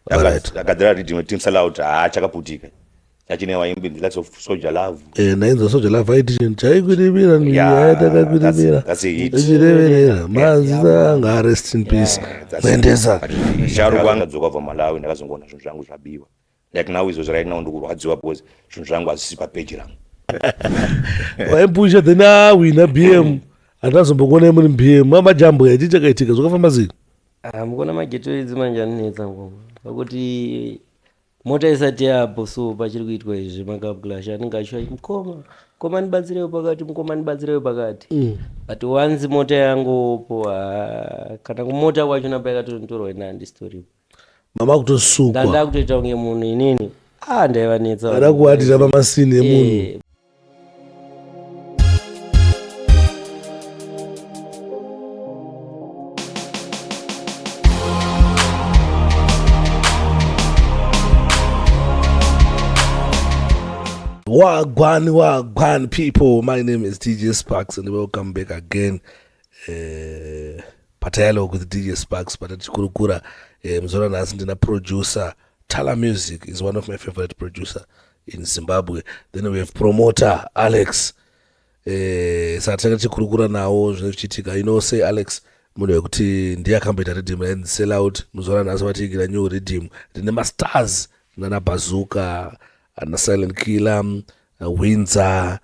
Ndagadzira riddim team sellout, haa, chakaputika chachine vaimbi the likes of Soldier Love. Eh, ndainzwa Soldier Love aiti chinhu chaikwiribira takakwiribira That's a hit. ichireverera mazita anga, rest in peace Mwendesa. Sharuko angadzoka kubva Malawi, ndakazongoona zvinhu zvangu zvabiwa. Like now, izvozvo right now ndikurwadziwa because zvinhu zvangu hazvisi papeji rangu. Waipusha, then awina BM, handazombokuonai muri BM mamajambo yachi. Chakaitika zvakafamba sei? Ah, mukona, maghetto idzi manje anonetsa ngoma, pakuti mota isati yapo, so pachiri kuitwa izvi macalculation anenge achiwa, mukoma, mukoma ndibatsirewo pakati, mukoma ndibatsirewo pakati. But once mota yangopo, ah, kana kumota kwachona paikatonditorwa ina handisitoripo. Mama kutosukwa. Ndanda kutoita kunge munhu inini, ah, ndaivanetsa. Ada kuwatira pamasini emunhu. Eh. Wagwan, wagwan people. My name is DJ Sparks and welcome back again. Patialogue with DJ Sparks, patatikurukura muzora nhasi ndina producer Tala Music, is one of my favorite producer in Zimbabwe. Then we have promoter Alex. Saka tinenge tichikurukura nawo zvinenge zvichiitika. You know, say Alex munhu wekuti ndiye akamboita riddim rainzi Sellout. Muzuva ranhasi vatiigira new riddim rine mastars nana Bazooka, ana Silent Killer, Windsor,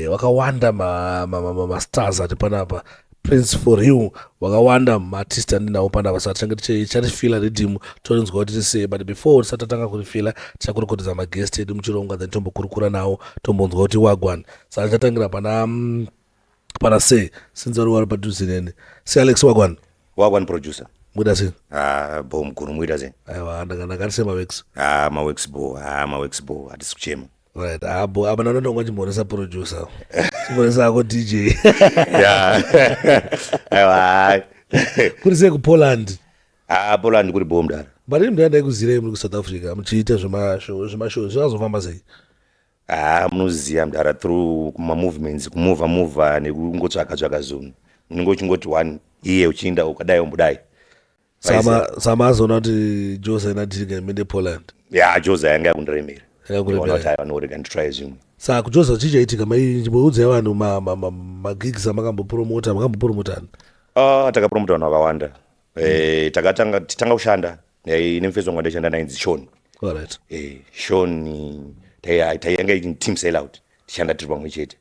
wakawanda mastars ati panapa, Prince for Real, wakawanda maartist andinawo panapa. Saka tichange ticharifila riddim, torinzwa kuti tisei. But before tisati tatanga kurifila, tichakurukuridza maguest edu muchirongwa, then tombokurukura nawo, tombonzwa kuti wagwan. Saka tichatangira pana sei, since vari padhuze neni. Se Alex, wagwan? Wagwan, producer. Muida sei? Ah, bo mukuru, muita sei? Aiwa, ndakanaka semawex. Ah, mawex bo, ah, mawex bo, hatisi kuchema. Right, abo apa ndanotonga chimboonesa producer, chimboonesa ako DJ. Ya, aiwa. Kuri sei kuPoland? Ah, Poland kuri bo, mudara. But ini ndanga ndaikuzivai muri kuSouth Africa muchiita zvemashow. Zvemashow zvakazofamba sei? Ah, munoziva mudara, through mamovements, kumuvha muvha nekungotsvaka tsvaka zvinhu, unenge uchingoti one iye uchiinda ukadai umbudai. Sama azoona kuti Jose nadiriga imende Poland. Ya, Jose yanga yakundiremera. Yakuremera. Kuti aiwa, norega nditry zvimwe. Saka kuJoza chii chaitika? Maimboudzai vanhu magigs amakambopromota, makambopromotani? Ah, takapromota vanhu vakawanda. Takatanga titanga kushanda ine mufesi wangu wandaishanda nainzi Shon. Shon, taiyanga iri team sellout, tichishanda tiri pamwe chete.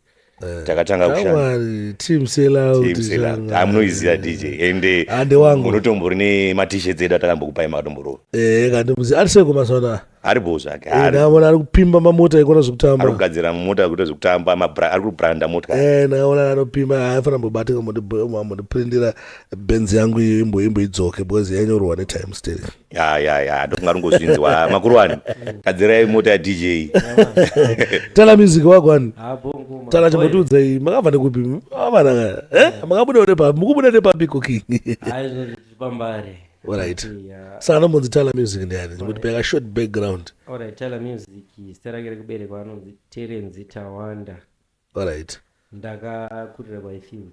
Takatanga kushanda Shamwari, team sellout. Team Sellout. Ah, munoiziva DJ, ende Ande wangu. munotombori nemaT-shirts edu atakambokupai, makatomborova. Eh, kandimuzi ari sei kumazuva anaya? Ari bo zvake. Ndaona ari kupimba mamota ikona Ari zvekutamba. Kugadzira mota kuita zvekutamba, ari kubranda mota. Eh, ndakaona anopima, aifana mbobatika mondiprindira Benzi yangu iyo imbo idzoke because yanyorwa netime still. Ya, ndofunga ringozvinzwa makuru wani, gadzirai mota yaDJ. Tala Music, wagwani? Ah, bo ngoma. Tala, chimbotiudzai, makabva nekupi avanaka? Eh, makabuda nepapi? Mukubuda nepapi cooking? Hayi, zviri pambare. Alright. Yeah. Saka anombonzi Tala Music ndiani? Chimbotipa ka short background. Alright, Tala Music, zita rake rekuberekwa anonzi Terence Tawanda. Ndakakurira kwaIfield.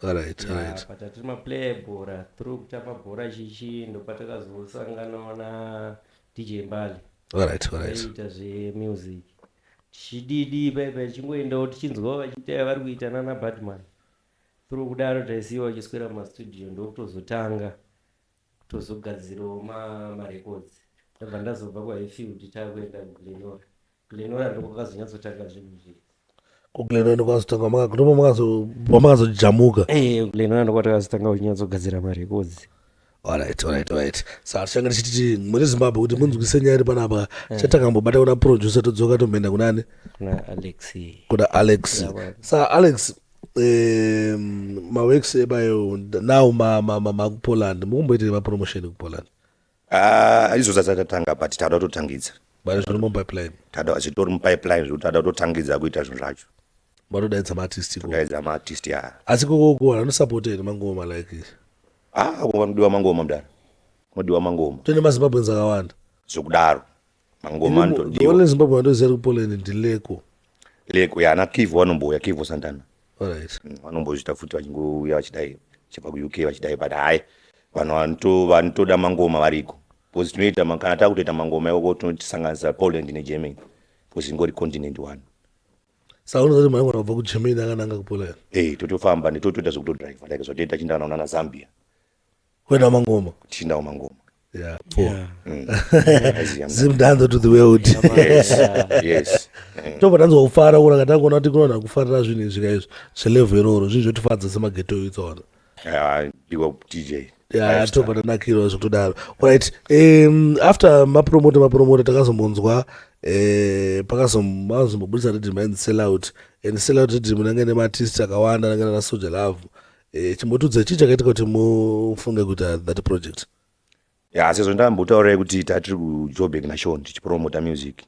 But tiri maplayer ebhora, through kutamba bhora chichi, ndopatakazosanganawo naDJ Mbali. Vaiita zvemusic, tichididi paipa, tichingoendawo tichinzwawo vachiita vari kuita nana Batman. Through kudaro taisiwa vachiswera mumastudio, ndokutozotanga kutozogadzirawo marecords. Ndabva ndazobva kwaHighfield takuenda kuGlenora. Glenora ndokwakazonyatsotanga zvinhu izvi. KuGlenora ndokwazotanga, ndomakazojamuka? Eh, Glenora ndokwatakazotanga kunyatsogadzira marecords. Alright, saka tichange tichiti muri Zimbabwe kuti munzwise nyaya iri panapa. Chatangambobata kuna producer, todzoka tomboenda kunani? Kuna Alex. Kuna Alex. Yeah, Saka Alex, maworks ebayo now makuPoland, mukumboitei mapromotion kuPoland? Ah, izvozvo tatatanga, but tada kutotangidza. But zviri mupipeline? Tada, zvitori mupipeline, zvekuti tada kutotangidza kuita zvinhu zvacho. Vatodaidza maartist iko? Todaidza maartist, ya. Asi kokoko vanosapota here mangoma like? Ah, kunodiwa mangoma, mudara, kunodiwa mangoma. Tine maZimbabweans akawanda. Zvokudaro, mangoma The anotodiwa. Only Zimbabwe vandoziva ri kuPoland ndileko. Leko, ya, naKivo vanombouya, Kivo Santana. Vanombozviita futi, vachingouya vachidai, vachibva kuUK vachidai, but hai, vanhu vanotoda mangoma variko. Because tinoita kana takutoita mangoma ikoko tinotisanganisa Poland neGermany, because ingori continent one. Saka unozati munhu anogona kubva kuGermany akananga kuPoland? Eh, totofamba netotoita zvekutodrive like zvatoita chinda kana unana Zambia. Kuenda mangoma. Tichindawo mangoma. Yeah, poor. Zimdanzo to the world. Yes. Yes. Tobva tanzwa kufara kuna kana kuti kunoona kufarira zvinhu izvi kaizvo zvelevel iroro, zvinhu zvotifadza semageto itsaona. Yeah, ndiwo DJ. Yeah, tobva tanakirwa zvekutodaro. Alright, after mapromota takazombonzwa pakazombobudisa riddim rainzi Sell Out, and Sell Out riddim range nemaartist akawanda range nana Soul Jah Love. Chimbotudza chii chakaitika kuti mufunge kuita that project? Ya, sezvo ndambotaurai kuti tatiri kuJoburg naSean tichipromota music,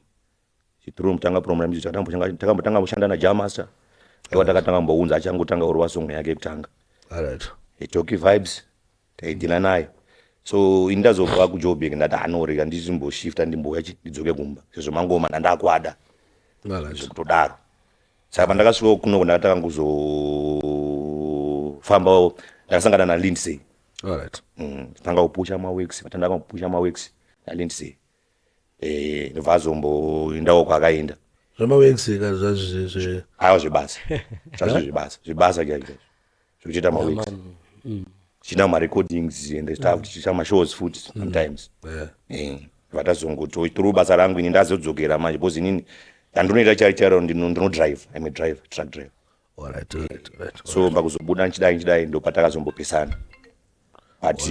tanga promota music, takambotanga kushanda naJah Master, ndo takatanga kumbounza achangotanga kurova song yake yekutanga. Toki Vibes taidhila naye. So ini ndazobva kuJoburg, ndati anorega ndichimboshifta, ndimbouya ndidzoke kumba sezvo mangoma ndandakwada zvekutodaro. Saka pandakasvika kunoko ndakatanga kuzofambawo, ndakasangana naLindsay. Tanga kupusha maworks, vatanga kupusha maworks naLindsay, ndobva azomboendawo kwaakaenda. Zvamaworks ka zvazvi? Aiwa, zvebasa zvazvo, zvebasa chaizvo chaizvo zvekutoita maworks, tichiita marecordings and stuff, tichiita mashows futi sometimes. Vatazongoti through basa rangu ini ndazodzokera manje, because inini handinoita chari charo, ndinodrive, I'm a driver, truck driver. So pakuzobuda nchidai nchidai ndo patakazombopesana, but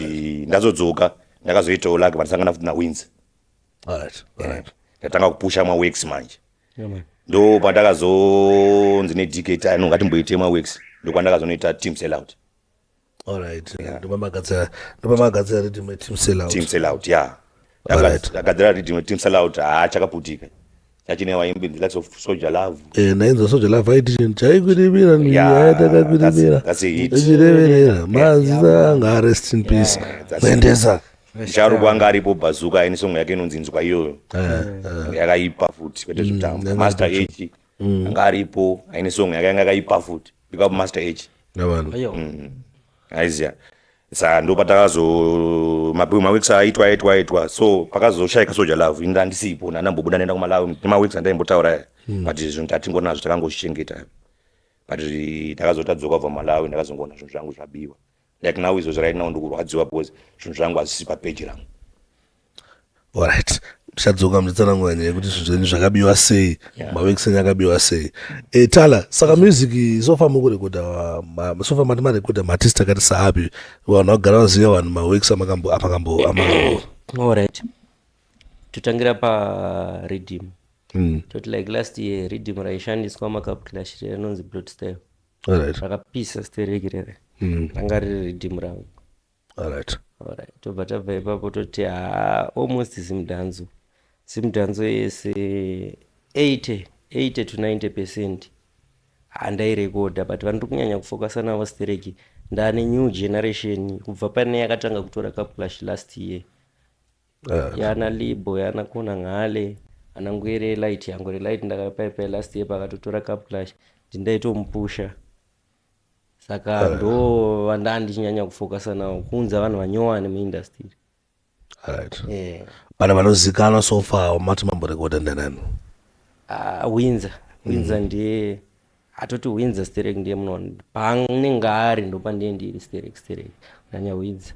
ndazodzoka ndakazoitawo luck pandasangana futi naWindsor. Ndatanga kupusha maworks manje. Yeah, man. Ndo pandakazonzi neDkt, ano ngatimboite maworks, ndokwandakazonoita Team Sellout. Alright, ndopamagadzira riddim Team Sellout. Team Sellout, yeah. Ndagadzira riddim Team Sellout, haa, chakaputika, chachine vaimbi the likes of Soul Jah Love. Nainzwa Soul Jah Love aiti chinhu chaikwiribira. Yeah, takakwiribira that's a hit. Ichireverera mazita anga, rest in peace. Mwendesa. Sharuko anga aripo, Bazuka aine song yake inonzi Nzwa, iyoyo yakaipa futi, kwete zvekutamba. Master H anga aripo, aine song yake yanga yakaipa futi, big up Master H. Navanhu. Ayo. Aiziya, saka ndo patakazo maweeks aitwa aitwa aitwa, so pakazoshayika Soul Jah Love, ini ndandisipo, ndandambobuda ndaenda kuMalawi nemaweeks andaimbotaura aya, but zvinhu tatingonazvo takangozvichengeta, but ndakazotadzoka kubva Malawi, ndakazongoona zvinhu zvangu zvabiwa. Like now, izvozvo right now ndikurwadziwa because zvinhu zvangu hazvisi papeji rangu. Alright, tichadzoka muchitsanangura nyaya yekuti zvinhu zvenyu zvakabiwa sei. Maworks enyu akabiwa sei. Tala, saka music so far mukurekodha, so far mati marekodha maartist akati saapi, vanhu vagara vaziva vanhu maworks amakambo amakambo amakambo Alright, totangira pariddim. Toti like last year riddim raishandiswa macup clash rinonzi Blood Style. Rakapisa stereki rere. Ranga riri riddim rangu. Alright, tobva tabva ipapo, toti haa, almost Zimdanzo, Zimdanzo yese 80 to 90% handairekodha, but vandiri kunyanya kufocusa navo stereki ndane new generation kubva pane yakatanga kutora cup clash last year, yana Libo, yana Kona Ngale, ana Ngwere Light. YaNgwere Light ndakapaipai last year pakatotora cup clash, ndindaitomupusha, saka ndo vandaa ndichinyanya kufocusa navo kuunza vanhu vanyowani muindustry. Yeah. Pana vanozikanwa so far mati mamborekodha ndanani? Ah, Windsor. Windsor ndiye atoti Windsor sterek, ndiye munhu paanenge ari ndopandie ndiri sterek sterek, kunyanya Windsor.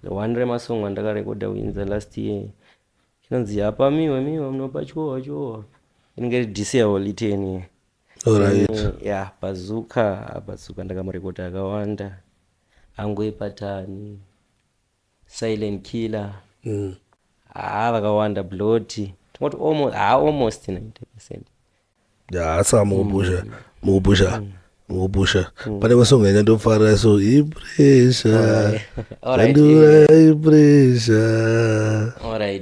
One remasong andakarekodha Windsor last year inonzi Apa Miwe Miwe Munopa Chowa Chowa, inenge iri DC Holy Ten. Ya, Bazuka, Bazuka ndakamurekodha akawanda, Angwe Patani, Silent Killer. Haa, vakawanda, Bloti, tingoti almost, haa, almost 90%. Ya, saka mukupusha, mukupusha, mukupusha. Pane masong yanyandofarira so, ipressure. Andura ipressure.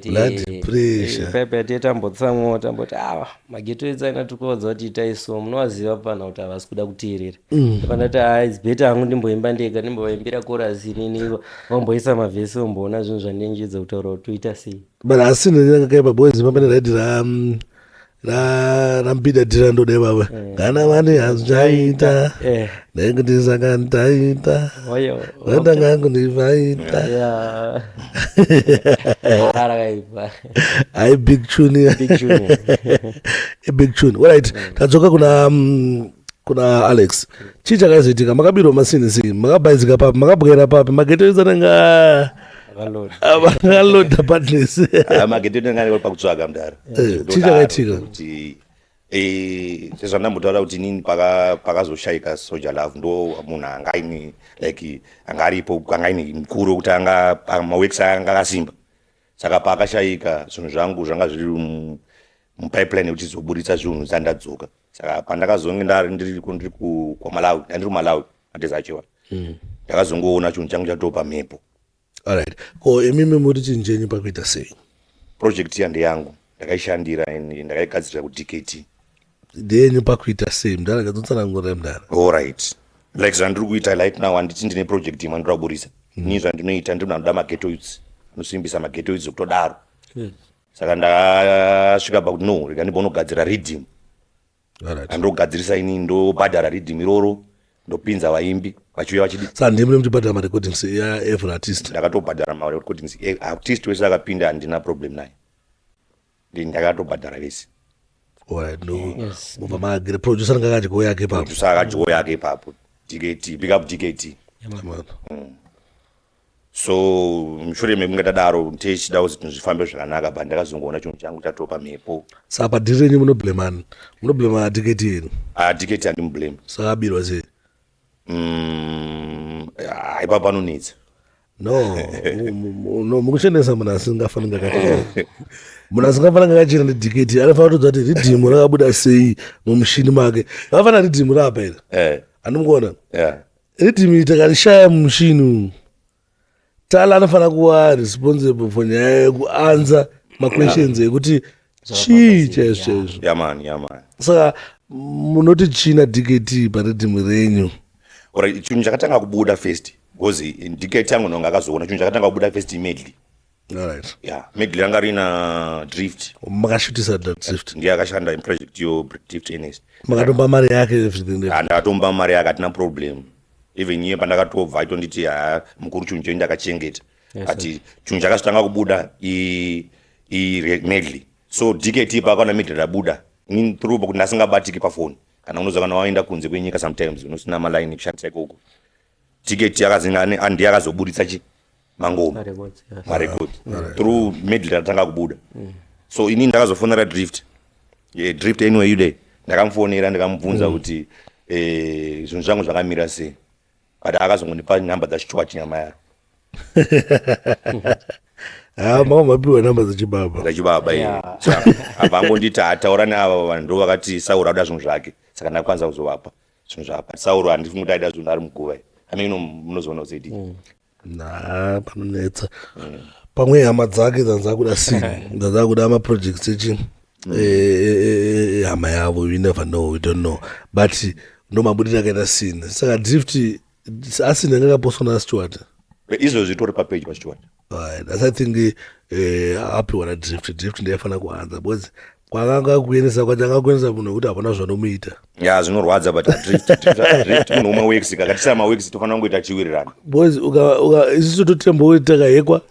Blood pressure. Pepe tiye tambotsamwawo, tamboti awa mageto etsaina tikuodza kuti itai so, munovaziva pana kuti havasi kuda kuteerera. Pandati haa, it's better hangu ndimboimba ndega, ndimboimbira chorus inini, vamboisa mavhesi, vomboona zvinhu zvandinjidza kutaura kuti toita sei. But asi nenyanga kaipa boys, pane raidi ra Rambida dhira ndode baba. Kana vane hazvichaita. Nekuti saka ndaita. Vandanga kundifaita. Yeah. Rakaipa. Hai, big tune. Big tune. Big tune. Alright, tadzoka kuna Alex. Chii chakazoitika? Makabirwa masinisi, makabhaizika papi, makabwera papi, maghetto youths anenge Akaloda. Akaloda partners. Maghetto ndanga pakutsvaga mudhara. Chii chakaitika? Kuti sezvandambotaura kuti inini pakazoshayika Soul Jah Love, ndo munhu anga aine, like, anga aripo, anga aine mukuru wekuti anga maworks anga akasimba. Saka paakashayika, zvinhu zvangu zvanga zviri mupipeline yekuti zoburitsa zvinhu zandadzoka. Saka pandakazonge ndiri kwaMalawi, ndandiri kuMalawi madhezi achiwa, ndakazongoona chinhu changu chatopa mhepo. Alright, ko imimi muri chinhu chenyu pakuita sei? Project iya ndeyangu, ndakaishandira, ndakaigadzirira kuDKT. Ndeyenyu pakuita sei, mudhara? Ngatotsanangurira, mudhara. Alright, like zvandiri kuita right now, handiti ndine project imwe andinoda kuburisa. Ini zvandinoita, ndiri munhu anoda maghetto youths, anosimbisa maghetto youths kutodaro. Saka ndakasvika pakuti no, rega ndimbonogadzira riddim. Andogadzirisa ini, ndobhadhara riddim iroro, ndopinza vaimbi vachiuya vachidi. Saka ndimi muchibhadhara marecordings yaevery artist? Ndakatobhadhara marecordings. Artist wese akapinda, handina problem naye. Ndakatobhadhara vese. Alright, no. Mubva maagire producer anga akadyawo yake ipapo. Producer akadyawo yake ipapo, DKT, big up DKT. Man. So mushure mekunge tadaro, tichida kuti zvinhu zvifambe zvakanaka, but ndakazongoona chinhu changu chatopa mhepo. Saka padhiri renyu munoblemani? Munoblema DKT yenu? Ah, DKT handimublame. Saka abirwa sei? Ah, ipapo panonetsa. No, no, mukuchenesa munhu asingafaniri akachena. Munhu asingafaniri akachena ndiDKT. Anofanira kutodza kuti riddim rakabuda sei mumushini make. Vakafanira riddim rapa here? Eh. Handimukuona. Yeah. Riddim iri takarishaya mumushini umu. Tala anofanira kuva responsible for nyaya yekuanza maquestions ekuti chii chaizvo chaizvo. Yeah man, yeah man. Saka munoti china DKT pariddim renyu? Alright, chinhu chakatanga kubuda first, because DKT yangu nonga akazoona chinhu chakatanga kubuda first imedley. Yeah, medley ranga rina Drift. Makashutisa Drift? Ndiye akashanda project yo, Drift Ns. Makatomba mari yake, everything? Ndakatomba mari yake, hatina problem. Even iye pandakatobva aitonditi, "Ha, mukuru, chinhu chenyu ndakachengeta." But chinhu chakazotanga kubuda i medley. So DKT paakaona medley rabuda, inini through pakuti ndasingabatiki pafoni, kana unoziva kana waenda kunze kwenyika, sometimes unosina malaini ekushandisa ikoko, DKT akazinga ndiye akazoburitsa chi mangoma. Marecords, yes. Marecord through medley ratanga kubuda. So inini ndakazofonera Drift. Yeah, Drift, anyway, you ndakamufonera, ndikamubvunza kuti zvinhu zvangu zvakamira sei, but akazongondipa nhamba dzachichwa chinyama yaro. Ha, manga mapiwa namba dzechibaba. Dzachibaba. Abva angonditi, "Ataura neava vanhu, ndo vakati Sauro ada zvinhu zvake." Saka ndakwanisa kuzovapa zvinhu zvapa Sauro. Handifungi kuti aida zvinhu ari muguva. Ameno, munozoona kuzodii. Na panonetsa pamwe hama dzake dzanzakuda sini, dzanzakuda maprojects echi hama yavo. You never know, we don't know, but ndo mabudiro akaita sini. Saka Drift asini anga akapostwa naStewart? Izvozvi zvitori papage paStewart. Right. Asi I think apiwa naDrift. Drift ndaifanira kuanza because kwakanga kuendesa kwacho anga kuendesa munhu wekuti hapana zvanomuita. Ya, zvinorwadza, but Drift munhu umwe works, kakatisa maworks, tofanira kungoita chiwirirano. Because isusu totembo takahekwa,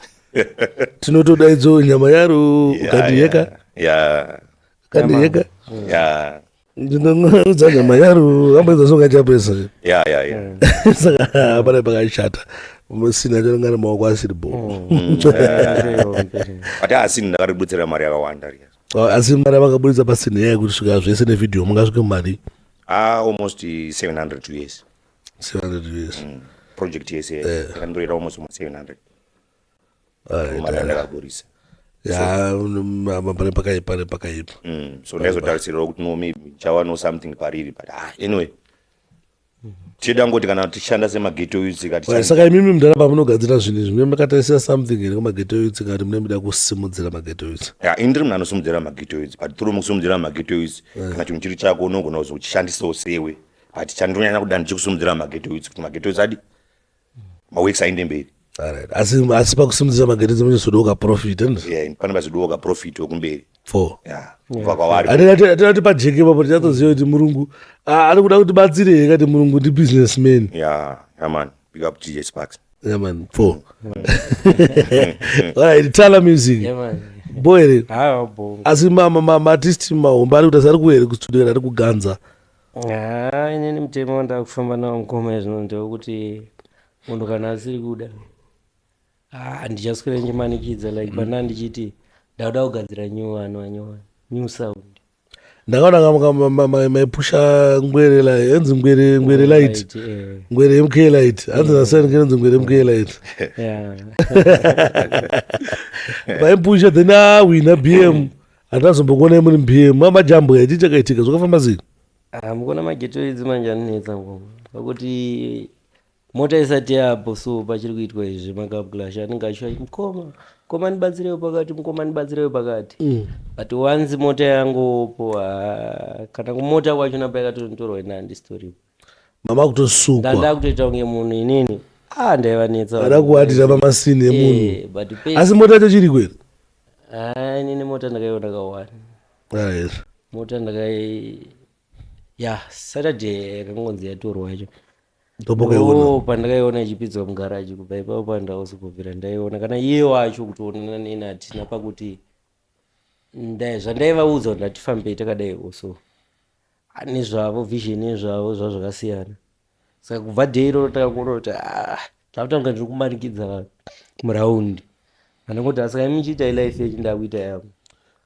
tinotodaidzo nyama yaro ukandiheka. Ukandiheka, ndinoudza nyama yaro amboedza songa chapesa. ya ya ya Saka hapana pakashata, musina chonongana maoko asiri bo. But asini ndakaributsira mari yakawanda riya. Asi mari yavakaburitsa pasini yaya kuti svika zvese nevhidhiyo mungasvike mari? Ah, almost 700 US. 700 US? Project yese yakandoita almost 700, mari yandakaburisa. Ya, pane pakaipa, pane pakaipa. So ndaizotarisirawo kuti no, maybe chawano something pariri, but ah, anyway, tichida ngoti kana tichishanda semaghetto youths. Right, saka imimi mudhara, pamunogadzira zvinhu izvi, mune makatarisira something here kumaghetto youths, kana kuti mune muda kusimudzira maghetto youths? Ya, ini ndiri munhu anosimudzira maghetto youths, but through mukusimudzira maghetto youths, kana chinhu chiri chako unogona kuzochishandisawo sewe, but chandinonyanya kuda ndichikusimudzira maghetto youths, kuti maghetto youths adi maworks aende mberi. Alright. Asi asi pakusimudzira maghetto munozodawo kaprofit and Yeah, pane pazodawo kaprofit wekumberi. Four. Yeah. Kubva kwavari. Hatina kuti pajeke ipapo tichatoziva kuti murungu ah, ari kuda kuti batsire here kati murungu ndi businessman. Yeah, yeah man. Big up DJ Sparks. Yeah man, four. Alright, Tala Music. Yeah man. Bo here. Hawa bo. Asi ma ma ma artist mahombe ari kuti ari kuhere kustudio kana ari kuganza. Ah, inini mutemo wandakufamba nawo mukoma izvino ndewekuti munhu kana asiri kuda ah, ndichaswera ndichimanikidza like pana ndichiti ndakuda kugadzira new one wanyowani new sound. Ndakaona maipusha ngwere la enzi ngwere ngwere light. Ngwere MK light. Hanzi nasani kenzi ngwere MK light. Yeah. Vaipusha then awina BM. Handazombokuonai muri BM. Mamajambo chii chakaitika zvakafamba sei? Ah, mukona maghetto idzi manje anonetsa ngoma. Pakuti mota isati yapo so pachiri kuitwa izvi macup clash anenge achiwa mukoma mukoma ndibatsirewo pakati mukoma ndibatsirewo pakati. But once mota yangopo ah, kana kumota kwachona paikatotorwa ina handisitoripo. Mama kutosukwa. Ndanda kutoita kunge munhu inini. Ah, ndaivanetsa. Ada kuwatira pamasini emunhu. Eh, but pesi- Asi mota yacho chiri kweri? Ah, inini mota ndakaiona kawani. Right. Mota ndakai ya Saturday yakangonzi yatorwa yacho. Ndopokaiona. Oh, pandakaiona ichipidzwa mugaraji kubva ipapo pandakazobvira ndaiona kana iye wacho kutoonana neni hatina pakuti ndai zvandaivaudza kuti ndatifambei takadaiwo so nezvavo vision yezvavo zvava zvakasiyana. Saka kubva day iroro takakuona kuti ah, ndakutanga ndiri kumanikidza vanhu muraundi. Andangoti asi kana muchiita life yenyu ndakuita yangu.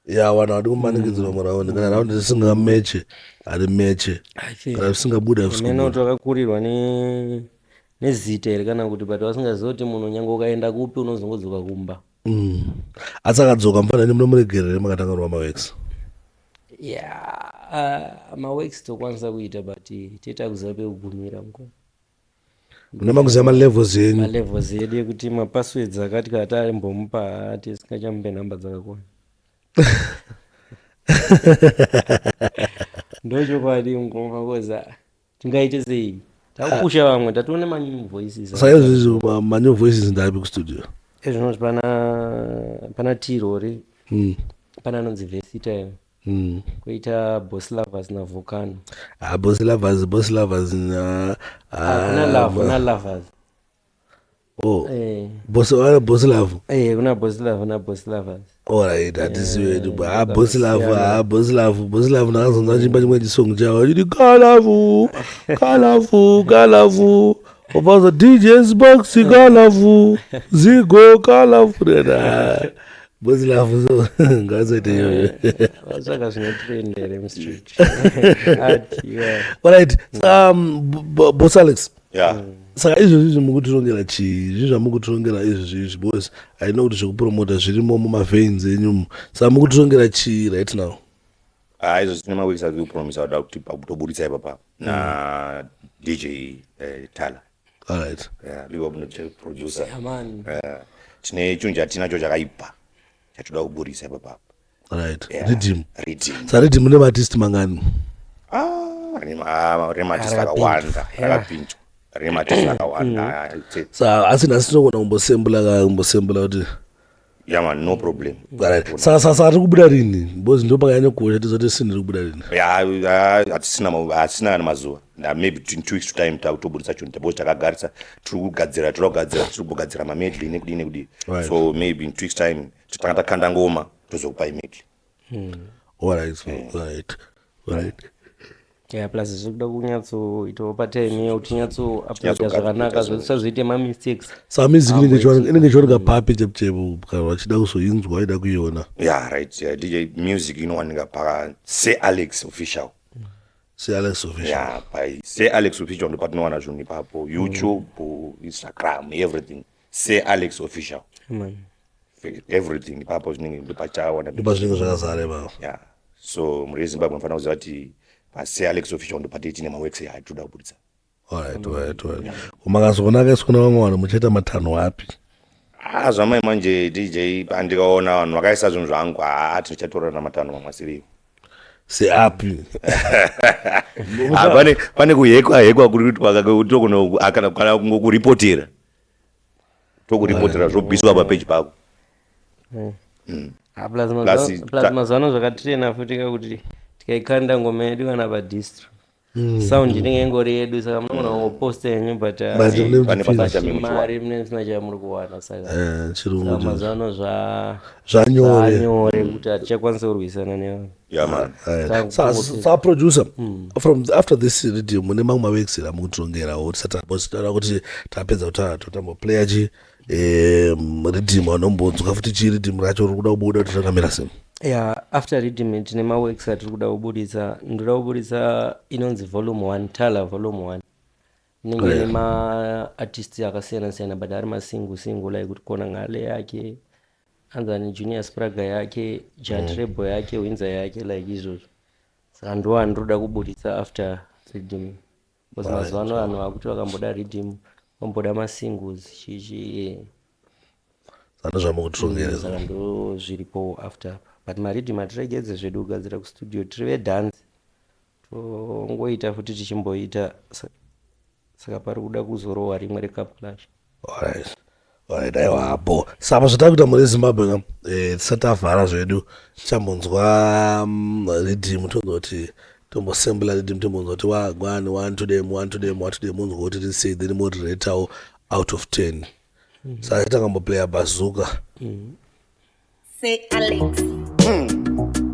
Ya vanhu havadi kumanikidzirwa muraundi kana raundi risingameche harimeche. Kana risingabude Amene harisi kuti wakakurirwa nezita here kana kuti but vasingazivi kuti munhu nyange ukaenda kupi unozongodzoka kumba. Asi akadzoka mufanani munomuregerere makatanga kurwa maworks. Yeah, maworks tokwanisa kuita but toita kuziva pekugumira mukoma. Mune makuziva malevels enyu. Malevels edu ekuti mapasswords akati kana taimbomupa tisingachamupe nhamba dzakakwana. Ndochokwadi mukoma koza tingaite sei? Takupusha vamwe tatione manew voices. Saka izvizvi manew voices ndaapi kustudio? Ezvinoti pana Tirori. Pana anonzi Vesita. Koita Boss Lovers na Volcano. Ah, Boss Lovers, Boss Lovers na Kuna Love, kuna Lovers. Oh. Boss, Boss Love. Kuna Boss Love na Boss Lovers. Alright, hatisiwe hedu. Ah, Boss Love, ah, Boss Love, Boss Love ndakazonzwa chimba chimwe chisong chawo chiti Kalavu, Kalavu, Kalavu. Upazo DJ Sparks Kalavu, Zigo Kalavu. Boss Love so ngazoite iyoyo. Vatsvaka zvinotrend here mustreet. Ati, yeah. Alright, Boss Alex. Yeah. Saka izvozvi izvi mukutirongera chii? Zvinhu zvamukutirongera izvozvi izvi because I know kuti zvekupromota zvirimo mumaveins enyu. Saka mukutirongera chii right now? Ah, izvo tine maweeks atiri kupromisa kuda kuti pakutoburitsa ipapa na DJ Tala. Alright. Yeah, big up no producer. Yeah, man. Tine chinhu chatinacho chakaipa chatoda kuburitsa ipapa. Alright. Yeah. Rhythm. Rhythm. Saka rhythm mune maartist mangani? Ah, rine maartist akawanda, rakapinzwa. Rine maartist akawanda. Saka asi nhasi tinogona kumbosembula kumbosembula kuti Yeah man, no problem. Alright. Saka saka tiri kubuda rini? Because ndo pakanyanya kukosha tizoti sini riri kubuda rini. Yeah, hatisina kana mazuva. Maybe in 2 weeks to time takutoburitsa chinhu because takagarisa tiri kugadzira tiri kugadzira tiri kugadzira mamedley nekudii nekudii. So maybe in 2 weeks time totanga takanda ngoma tozokupai medley. Alright, alright. Alright. Yeah, plus zviri kuda kunyatsoitawo patime iyo kuti tinyatso-uploada zvakanaka zvisazoite ma-mistakes. Saka music inenge ichiwanika papi chepo chepo kana vachida kuzoinzwa vaida kuiona. Yeah, right. Yeah, DJ music inowanika pa Sir Alex Official. Sir Alex Official. Yeah, by Sir Alex Official ndo patinowana zvinhu ipapo. YouTube, Instagram, everything. Sir Alex Official. Man. Everything ipapo zvinenge ndo pachawana. Ndo pazvinenge zvakazara ipapo. Yeah. So muri Zimbabwe munofanira kuziva kuti pa Sir Alex Official ndo patiri tine maworks atinoda kuburitsa. Alright, alright, alright. Makazoona kaiswa nevamwe vanhu muchaita matanho api? Ah, zvamai manje DJ pandikaona vanhu vakaisa zvinhu zvangu, ah, tichatorana matanho mamwe asiriwo. Seapi? Ah, pane kuhekwa hekwa kuri kuitwa kana kungokuripotera. Tokuripotera, zvobviswa papeji pako. Ah, plus plus mazuva ano zvakatirena futi kakuti tikaikanda ngoma yedu kana padistro, sound inenge ingori yedu, saka munogona kungoposta yenyu, but But mune pane muchipinza. pasina chamunhu mari mune musina chamuri kuwana. Saka Chirungu saka mazuva ano zvanyore. Zvanyore kuti hatichakwanisa kurwisana nevanhu. Yeah, man. Sa producer, from after this riddim, mune mamwe maworks here amukutirongerawo tisati tambositaura kuti tapedza kutaura, totamboplaya chi riddim, vanombonzwa futi chi riddim racho riri kuda kubuda kuti rakamira sei? Yeah, after riddim tine maworks atiri kuda kubuditsa. Ndoda kubuditsa inonzi volume 1, Tala volume 1, inenge ine maartist akasiyana siyana, but ari masingle single, like kuti Kona Ngale yake, anzani Junior Spraga yake, Jatrebo yake, Winza yake, like izvozvo. Saka ndo andiroda kubuditsa after riddim, because mazuva ano vanhu vakuti vakamboda riddim vamboda masingles, chichi. Saka zvamukutirongera. Saka ndo zviripo after, but mariddim hatiregedze zvedu kugadzira kustudio. Tiri vedhansi, tongoita futi tichimboita. Saka pari kuda kuzorohwa rimwe recup clash. Alright, aiwa bo. Saka zvatakuita muri Zimbabwe ka, tisati tavhara zvedu, tichambonzwa riddim, tonzwa kuti tombosembula riddim, tombonzwa kuti wagwani, one to them, one to them, one to them, munzwa kuti risei, then moriretawo out of 10. Saka titangamboplaya Bazooka. Say Alex.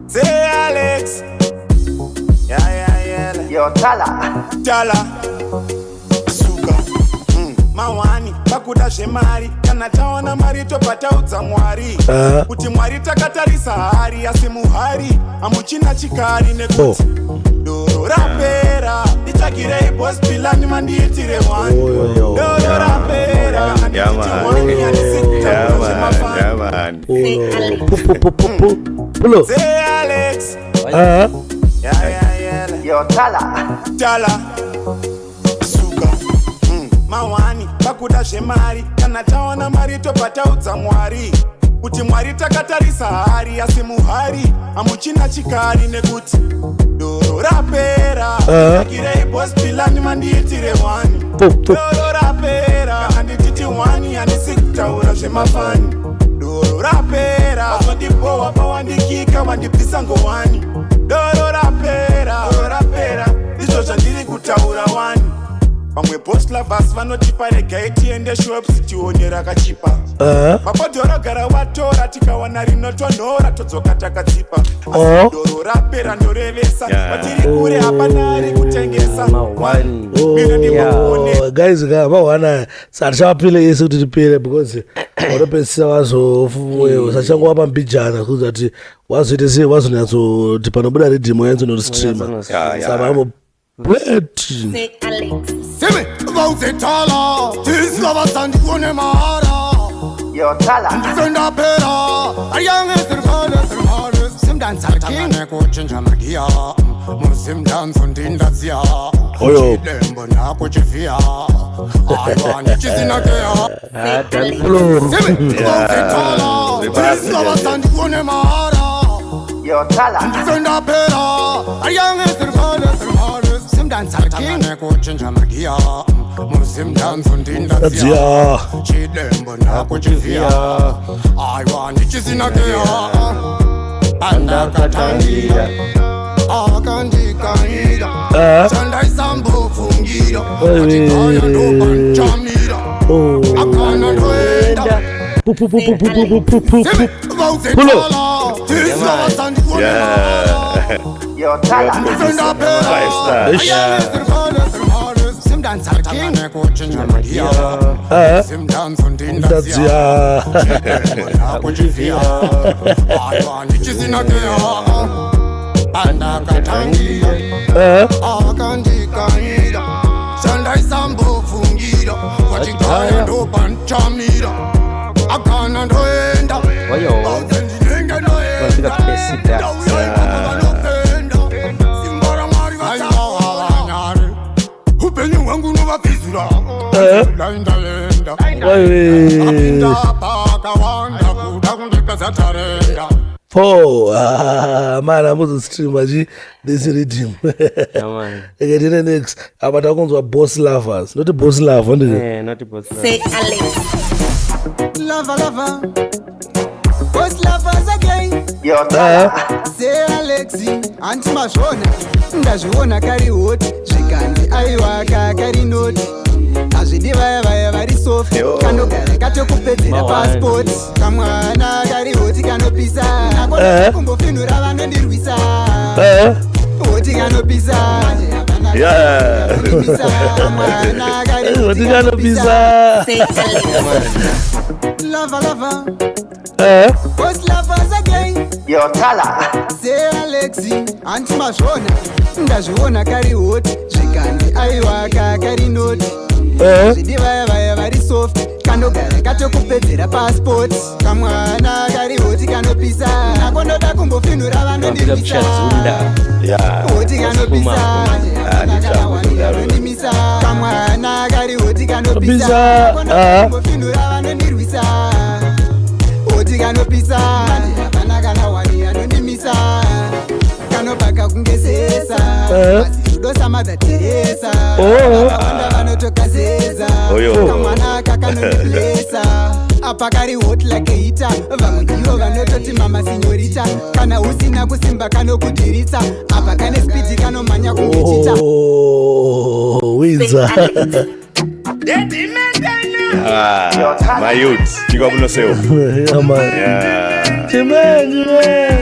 Say Alex. Yeah, yeah. Yo, Tala. Tala. Suka. Mawani, pakuda zvemari. Kana tawana mari tobva taudza Mwari kuti Mwari takatarisa hari, asi muhari hamuchina chikari nekuti doro rapera. Nditsvagirei Boss Pilani mandiitire one. Oh, yo. Doro rapera. Yeah, Handiti man. wani, handisi Yeah, kutaura man. zvemafani. Yeah, man. Say Oh, Alex. pu pu pu pu pu. Pulo. Say Alex. Yeah. Yo, Tala. Tala Suka. Mawani pakuda zvemari, kana tawana mari tobva taudza Mwari kuti Mwari takatarisa hari, asi muhari hamuchina chikari nekuti doro rapera. Tsvagirei Boss Pilani mandiitire one. Pu pu. Doro rapera, handititi wani, handisi kutaura zvemafani. Doro rapera, wazondibohwa pawandikika, wandibvisa ngowani. Doro rapera, doro rapera, ndizvo zvandiri kutaura wani. Vamwe boss lovers vanotipa, regai tiende shops tione rakachipa. Mabhodhoro gara watora, tikawana rinotonhora todzoka takatsipa. Asi doro rapera, ndorevesa. Kwatiri kure hapana ari kutengesa. Ma-one. Mina ndimboone. Oh, guys ka vawana satichavapile yese kuti tipere, because vanopedzisira vazousachangova mbijana kuza kuti wazoite sei, wazonyatsoti panobuda riddim yanzonostreama. Saka vambo plate. Say Alex. Simi vauzetala tisilavasandione mahara. Yo, Tala. Ndifenda phela ayangesirivale kuchinja magiya musimdanso ndindaziya. Oyo. Chidembo nakuchifiya aiwa ndichisinakeya. Ah, dance. Simi vauzetala tisilavasandione mahara. Yo, Tala. Ndifenda phela ayangesirivale kuchinja magiya musimdanso ndindaziya. Ndadziya. Chidembo nakuchifiya aiwa ndichisinakeya pandakatangira akandikaira chandaisambofungira achigaya ndopanchamira akana ndoenda. Pu pu pu pu pu pu pu pu pu. Pulo. Yo, Tala. Five star. Eish. Ndadziya. Ndadziya pandakatangira akandikaira chandaisambofungira kwachigaya ndopanchamira akana ndoenda. Wayo. Auze ndinenge ndoenda. Vasvika pesida. Ndauya ikoko vanopenda simba raMwari vachawavanyari upenyu hwangu novapizura ndaendaenda. Waiwe. Apinda pakawanda kuda kundipedza tarenda. Four. Ah, man, ambozostreama chi this rhythm. Yeah, man. Okay, tine next. Apa takunzwa Boss Lovers. Not Boss Love, ndizvo? Eh, not Boss Lovers. Say Alex. Lover, lover. Boss lovers again. Yo, Tala. Say Alexi, anti mazvona. Ndazviona kari hot, zvikanzi aiwa kari not. Hazvidi vaya vaya vari soft, Yo. kanogara katokupedzera Mawani. passport. Kamwana kari hot kanopisa, Eh. kumbofinhura vanondirwisa. Eh? Hot kanopisa, Yeah. Kanopisa. Kamwana kari hot Hot kanopisa. Say Alex. Lover, lover. Eh? Boss lovers again. Yo, Tala. Say Alexi, anti mazvona. Ndazviona kari hot, zvikanzi aiwa kari not. Eh? Zvidi vaya vaya vari soft, kanogara katokupedzera passport. Kamwana kari hot kanopisa, akondoda kumbofinhura Kapika vanondirwisa. kuchadzunda. Yeah. Hot kanopisa, Ah, ndichakudaro. vanondimisa. Kamwana kari hot kanopisa, Pisa, akondoda ah. kumbofinhura vanondirwisa. Hot kanopisa, hapana kana wani anondimisa. Kanobaka kunge sesa, Eh. asi rudo samadhatesa. Oh. Vakawanda vanotokazeza. Oyo. Kamwana kakanondiblesa. Apa kari hot like a heater. Vamwe ndivo vanototi mama sinyorita. Kana usina kusimba kanokudhiritsa. Apa kane spidi kanomhanya kunge chita. Oh, Windsor. Say Alex. Ah, my youth. Chikwa munoseo. Yeah, man. Yeah. Chime, chime.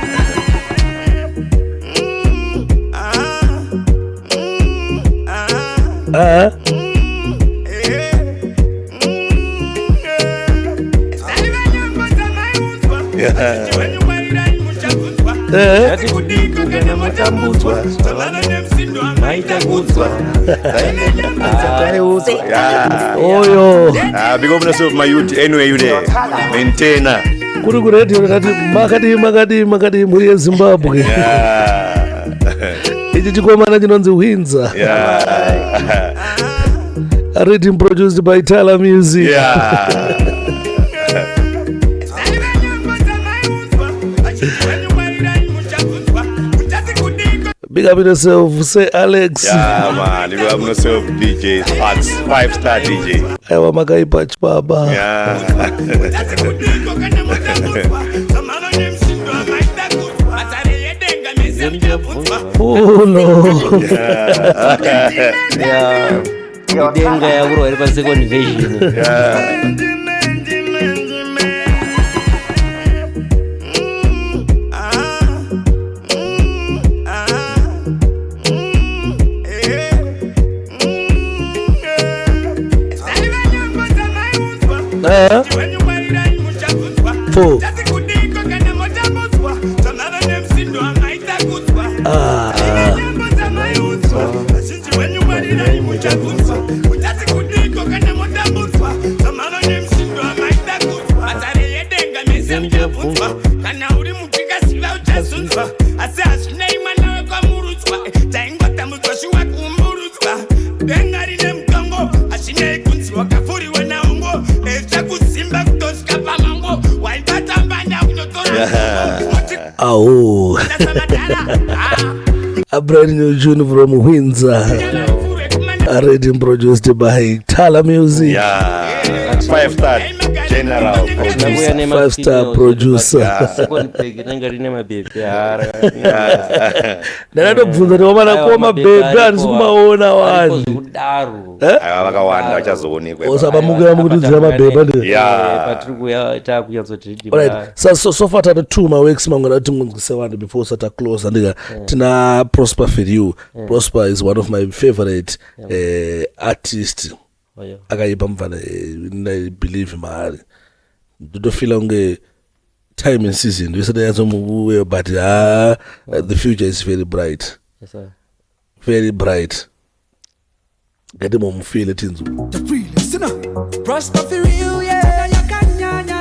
Ah. Eh. Maitakudzwa. Say Alex. Oyo. Ah, big up yourself, my youth. Anyway, you there. Maintainer. Kuri kuredio ndakati makadii makadii makadii mhuri yeZimbabwe. Yeah. Ichi chikomana chinonzi Windsor. Yeah. A rhythm produced by Tyler Music. Yeah. Big up yourself, say Alex. Yeah, man. Big up yourself, DJ Sparks, 5-star DJ. Aiwa makaipa chibaba. Yeah. Oh no. Yeah. Idenga yakurwa iri pasecond version. Yeah. Eh? Four. Ah. Kana uri mutikasiva uchazunzwa, asi hazvinei mwana wekwamurudzwa, taingotambudzwa shuwa kuumburudzwa. Denga rine mutongo, hazvinei kunzi wakapfuriwa naungo, zvakusimba kutosvika pamango, waibata mbanda kunotora Au. A brand new tune from Windsor. A rhythm produced by Tyler Music. Yeah. 5-star general Tinakuya producer. nema Five-star females, producer. Second pack rinenge rine mabhebhi hara. Ndakatobvunza kuti wamana Aiwa, kuwa mabhebhi mabhebhi handisi ariko, kumaona ariko wani. zvekudaro. Ava vakawanda vachazoonekwa. Osabamuka mukutidzira mabhebhi andi. Yeah. Patiri kuya takunyatsoti Alright. So far tane two maweeks mangwana kuti ngunzwise vanhu before usati close andika tina Prosper for you. Prosper is one of my favorite artist. Akaipa mfana, I believe maari. Ndotofila kunge time and season ndisati yatsomuuye, but the future is very bright. Very bright. Ngatimomufile tinzwe. Prosper for real, yeah.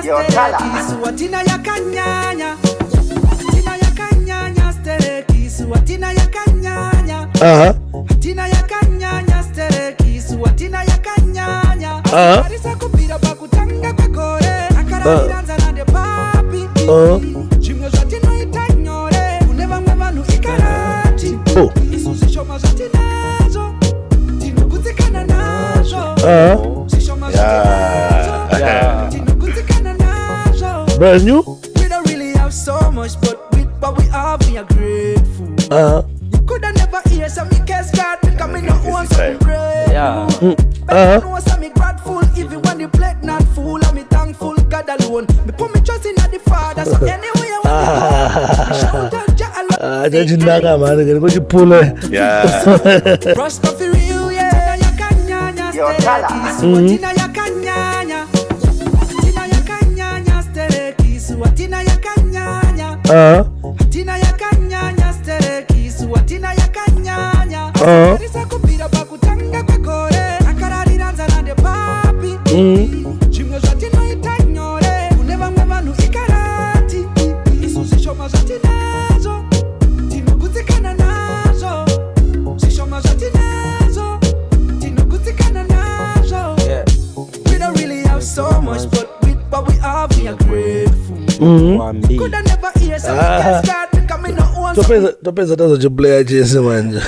Yo, Tala. Tina yakanyanya, Tina yakanyanya, stereki, suatina yakanyanya, Aha. Tina yakanyanya, stereki, suatina yakanyanya. Aha. Arisa kupira pakutanga kwegore, akararira nzara ndepapi. Uh. Zvimwe zvatinoita Oh. Isu zvishoma zvatinazvo tinogutsikana nazvo. Zvishoma zvatinazvo tinogutsikana nazvo. Brand new. We don't really have so much, but with what we have, we are grateful. You coulda never hear some me curse God because me no own something brand new. Better know some me grateful even when the plate not full. And me thankful God alone. Me put me trust in the Father, so anyway I want to go. Shout out Jah alone. Ah, chachinaka mani kani kuchipula. Prosper for real, yeah. Yakanyanya, Yo, Tala. stereki, suatina yakanyanya. Tina yakanyanya, stereki, suatina yakanyanya. Tina yakanyanya, stereki, suatina yakanyanya. Risa kubvira pakutanga kwegore, akararira nzara ndepapi. Zvimwe zvatinoita nyore, kune vamwe vanhu ikarati. Isu zvishoma zvatinazvo, tinogutsikana nazvo. Zvishoma zvatinazvo, tinogutsikana nazvo. We don't really have so much, but with what we have, we are grateful. Wambi. Coulda never hear some curse God because me no own something Topedza tazochiplaya chese manje.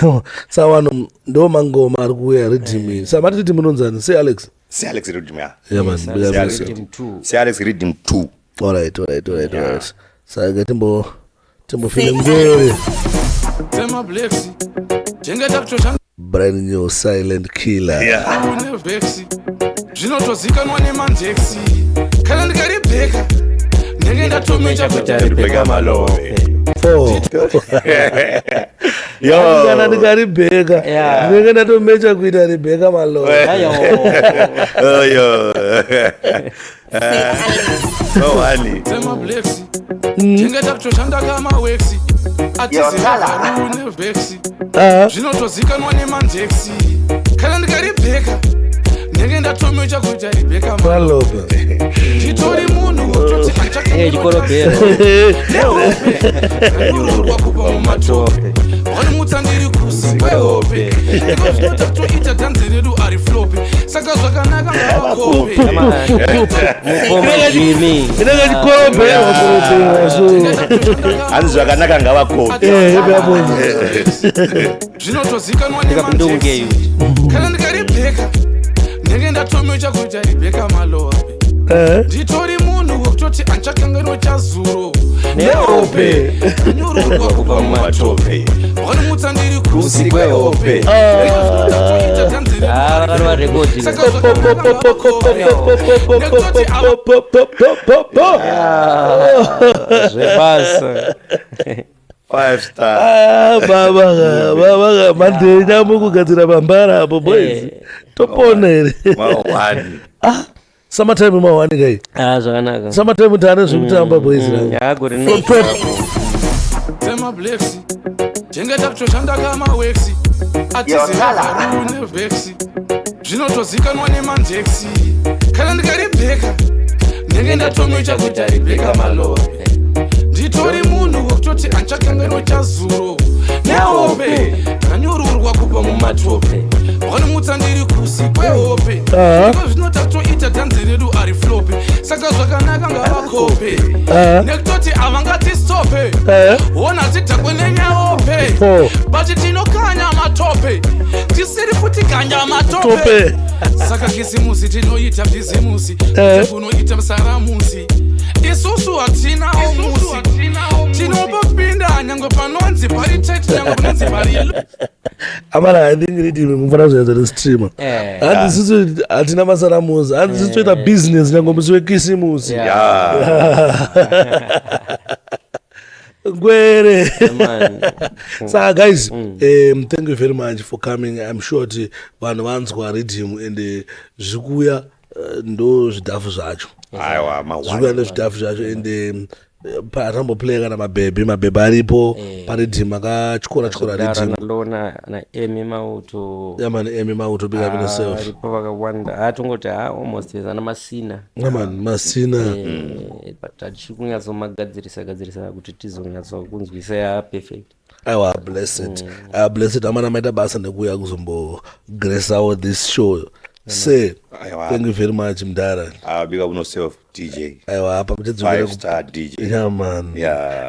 Saka vanhu ndo mangoma ari kuuya riddim iyi. Saka mati riddim inonzani? Say Alex. Se Alex Riddim, ya. Yeah man. Yes, Big up Alex yourself. Riddim 2. Se Alex Riddim 2. Alright, alright, alright, alright. Saka timbofile ngwere. Semablacks chengeta kutoshanda Brand new Silent Killer. nevhexi zvinotozikanwa nemanjexi kana ndikaribheka ndenge ndatomecha kuti Rebecca Malove. Four. Yo. Kana ndikaribheka. Yeah. Ndinenge ndatomecha kuita Rebecca Malove. Ayo. Oh, yo. Say Alex. No honey. semablacks chengeta kutoshanda kamawexi Yo, Tala. atizivaru nevhexi Ah. zvinotozikanwa nemanjexi kana ndikaribheka ndenge ndatomecha kuita Rebecca Malove Malove. nditori munhu wekutoti Eh, chikorobhero. anyororwa kubva mumatope vanomutsa ndiri kusi kwehope iko zvino tatoita dhanzi redu ari flope saka zvakanaka ngavakope Mukoma Jimmy. Inenge chikorobherwa korobherwa so. Hanzi zvakanaka ngavakope. Eh, ipapo. Zvinotozikanwa Ndikapindunge nemanjexi kana ndikaribheka ndenge ndatomecha kuita Rebecca Malove. Eh. Nditori munhu wekutoti andichakanganwa chazuro Nehope. anyororwa kubva mumatope vanomutsa ndiri kusi kwehope. kwehope iko zvino tatoita dhanzi redu Ah, vakarova rekodi. Saka zvakanaka ngavakope nekutoti ava Zvebasa. 5 star. Ah, baba baba mandenya mukugadzira pambara apo boys. Eh. Topona here. Mawani. Ah, summertime mawani kai. Ah, zvakanaka. Summertime tane zvekutamba boys ra. Ya, gore rino. Say Alex. semablacks chengeta kutoshanda kamawexi Yo, Tala. atizivaru nevhexi zvinotozikanwa nemanjexi kana ndikaribheka ndenge ndatomecha kuita Rebecca Malove. Nditori munhu wekutoti andichakanganwa chazuro nehope ndakanyururwa kubva mumatope vanomutsa ndiri kusi kwehope Ah. iko zvino tatoita dhanzi redu ari flope saka zvakanaka ngavakope Ah. nekutoti havangatistope. Eh. Wona tidhakwe nenyaope. Four. But tinokanya matope tisiri futi ganya matope. Tope. Saka kisimusi tinoita bhizimusi. Eh. Kunoita musaramusi isusu hatina omusi tinombopinda nyange panonzi pari tete nyange panonzi pari. Amana, I think riddim mufana zvazo restreamer. Eh. Hanzi sisu hatina masaramusi. Hanzi sisu toita business nyange musi wekisimusi. Yeah. Ngwere. Man. Saka guys, thank you very much for coming. I'm sure kuti vanhu vanzwa riddim and zviri kuuya ndo zvidhafu zvacho. Aiwa Zviri kuuya mawani. ndo zvidhafu zvacho and patamboplaya kana mabhebhi mabhebhi aripo pariddim akatyora tyora riddim. Lona na Emi Mauto. Yeah man, Emi Mauto, big up yourself. Aripo vakawanda. Ah, tongoti ha almost ana Masina. Yeah man, Masina. Eh, but hatichiri kunyatsomagadzirisa gadzirisa kuti tizonyatsokunzwisa ya perfect. Aiwa, blessed. Aiwa, blessed. Amana maita basa nekuuya kuzombo grace out this show. Say, Aiwa. thank you very much mdara. Ah, big up yourself. DJ. Aiwa, apa muchadzokera. Five star DJ. Yeah man.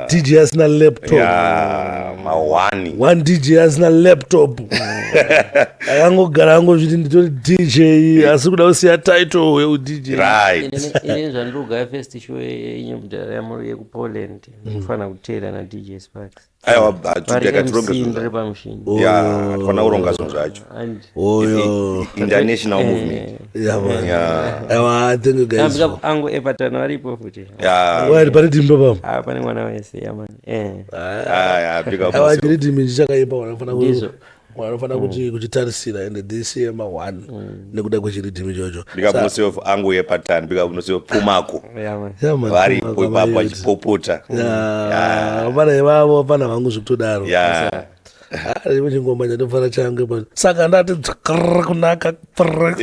DJ asina laptop. Yeah, mawani. One DJ asina laptop, akangogara angozviti nditori DJ, asi kuda kusiya title yeuDJ. Inini zvandiri kugaya first show yenyu mudhara yamuri yekuPoland, ndinofanira kuteera naDJ Sparks. Aiwa, Vari tikatirongeza MC, zvinhu. ndiri pamushini. Yeah, tifana kuronga zvinhu zvacho. Oyo. International movement. Yeah man. Aiwa, thank you guys. Tambika angu epatano aripo futi. Wari pane dimba pamo. Ah, pane mwana wese, yeah man. Ah, yeah, big up Aiwa, yourself. chiri dimi ichi chakaipa, vanofana Ndizvo. vanofana kuti kuchitarisira, ende this year ma one nekuda kwechiridhimi ichocho. Big up yourself, angu yepatani. Big up yourself, Pumako. Yeah man. Yeah, man, Varipo Pumako, ipapo vaiyoti. vachipopota. Yeah, vana ivavo vana vangu zvekutodaro. Rimwe chingoma chandofara changu ipapo, saka ndati dzkrr kunaka prr.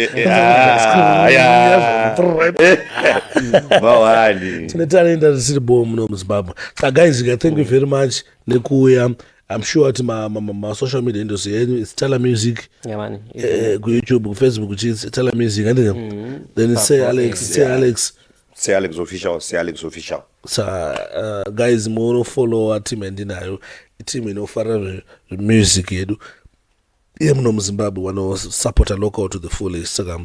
Mawani. Tine talenda risiri bo muno muZimbabwe. Saka guys, thank you very much nekuuya. I'm sure kuti ma-social media industry yenyu, it's Tala Music. Yeah man. KuYouTube, kuFacebook, chii, Tala Music, andika? Then say Alex, say Alex. Say Alex Official, say Alex Official. Sa guys, munofollowa team yandinayo, iteam inofarira zvemusic yedu iye muno muZimbabwe, vanosupporta local to the fullest. Saka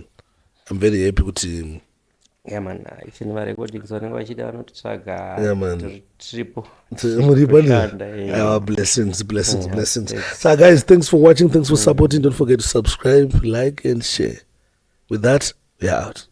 I'm very happy kuti Yeah man, even marecordings vanenge vachida vanotitsvaga. Yeah, man. Tiripo. Muripo. Kushanda, yeah. Our blessings, blessings, blessings. Thanks. So guys, thanks for watching, thanks for supporting. Don't forget to subscribe, like and share. With that, we are out.